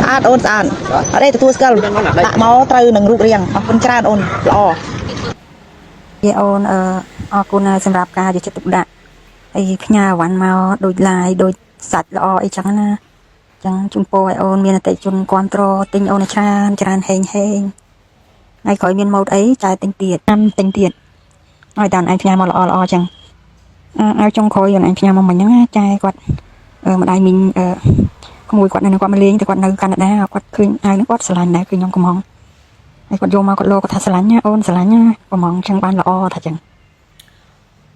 ស្អាតអូនស្អាតអត់ទេទទួលស្គាល់ដាក់មកត្រូវនឹងរូបរាងអរគុណច្រើនអូនល្អ យាយអូនអឺអរគុណហើយសម្រាប់ការយកចិត្តទុកដាក់ហើយផ្ញើអវ៉ាន់មកដូចឡាយដូចសាច់ល្អអីចឹងណាចឹងជូនពរឲ្យអូនមានអតិថិជនគ្រប់គ្រងទិញអូនឲ្យច្រើនច្រើនហេងហេងថ្ងៃក្រោយមានម៉ូតអីចែកទិញទៀតតាមទិញទៀតឲ្យតាមឯងផ្ញើមកល្អល្អចឹងអឺឲ្យចុងក្រោយអូនឯងផ្ញើមកមិញហ្នឹងណាចែគាត់អឺម្ដាយមីងអឺក្មួយគាត់នៅនឹងគាត់មកលេងតែគាត់នៅកាណាដាគាត់ឃើញអាវហ្នឹងគាត់ស្រឡាញ់ដែរឃើញខ្ញុំកំង ហើយគាត់យកមកគាត់លោកគាត់ថាស្រឡាញ់ណាអូនស្រឡាញ់ណាប្រម៉ងចឹងបានល្អថាចឹង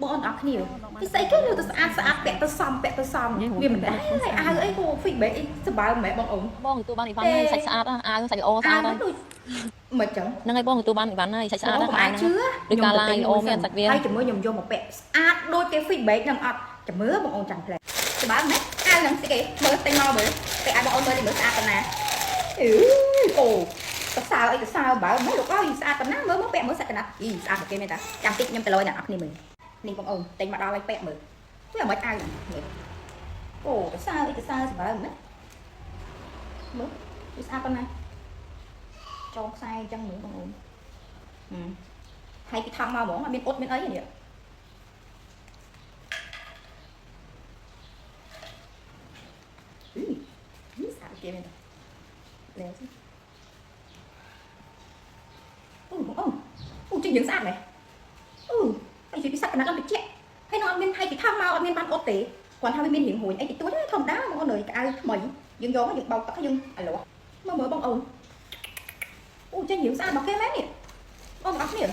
បងអូនអរគ្នាពីស្អីគេលើទៅស្អាតស្អាតពាក់ទៅសមពាក់ទៅសមវាមិនដែរហើយអាវអីក៏ feedback អីសបើមែនបងអូន បងទទួលបានអីវ៉ាន់ហើយសាច់ស្អាតអាវសាច់ល្អស្អាតហើយ អាវដូចមិនចឹង ហ្នឹងហើយបងទទួលបានអីវ៉ាន់ហើយសាច់ស្អាត បង អាវហ្នឹង អាចជឿ ដូចកាឡាយល្អមានសាច់វា ហើយជាមួយខ្ញុំយកមកពាក់ស្អាតដូចគេ feedback ហ្នឹងអត់ចាំមើលបងអូនចាំផ្លែសបើមែនអាវហ្នឹងស្អីគេមើលទិញមកមើលពាក់ឲ្យបងអូនមើលនេះមើលស្អាតប៉ុណ្ណាអឺអូសរសើរអីសរសើរបើមែនលោកអើយស្អាតប៉ុណ្ណាមើលមកពាក់មើលសាច់កណាត់អីស្អាតគេមែនតាចាំតិចខ្ញុំទៅលយអ្នកនរគ្នាមើលនេះបងអូនទិញមកដល់ឲ្យពាក់មើលវាមិនអាវហ្នឹងមើលអូសរសើរអីសរសើរសបើមែនមើលវាស្អាតប៉ុណ្ណាចងខ្សែអញ្ចឹងមើលបងអូនហឹមហើយពីថង់មកហ្មងអត់មានអ៊ុតមានអីទេនេះអឺនេះស្អាតគេមែនតាលែវសិអូបងអូនអូចេញយើងស្អាតមែនអូតែជាពិសេសកណាត់អត់ត្រជាក់ហើយនឹងអត់មានហើយពីថង់មកអត់មានបានអ៊ុតទេគាត់ថាវាមានរៀងរួញអីតិចតួចធម្មតាបងអូនអើយកៅថ្មីយើងយកមកយើងបោកទឹកយើងអាឡោះមកមើលបងអូនអូចេញរៀងស្អាតមកគេមែននេះបងទាំងអស់គ្នា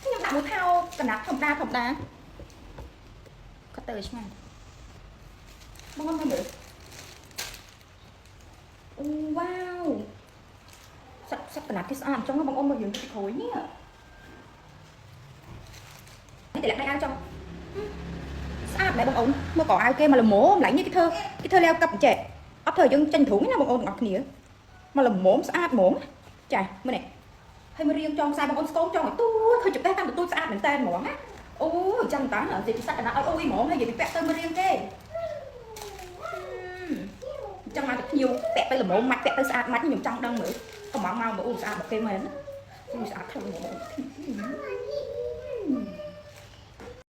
ខ្ញុំដាក់មួយថោកណាត់ធម្មតាធម្មតាគាត់ទៅឲ្យឆ្ងាញ់បងអូនមើលមើលអូវ៉ាវសាច់សាច់កណាត់គេស្អាតអញ្ចឹងបងអូនមើលយើងទៅក្រួយនេះនេះតែលាក់ដៃអាវចង់ស្អាតមែនបងអូនមើលកអាវគេមកល្មមម្ល៉េះនេះគេធ្វើគេធ្វើលាវកັບអញ្ចេះអត់ធ្វើយើងចេញទ្រូងទេណាបងអូនទាំងអស់គ្នាមកល្មមស្អាតហ្មងចាមើលនេះហើយមករៀងចងខ្សែបងអូនស្គមចងឲ្យទូចឃើញចង្កេះតាមទូចស្អាតមែនតើហ្មងណាអូយចាំតានិយាយពីសាច់កណាត់ឲ្យអូយហ្មងហើយនិយាយពីពាក់ទៅមករៀងគេចង់មកទៅភ្ញៀវពាក់ទៅល្មមម៉ាច់ពាក់ទៅស្អាតម៉ាច់ខ្ញុំចង់ដឹងមើលកំងមកមើលអូស្អាតមកគេមែនអូស្អាតខ្លាំងហ្មង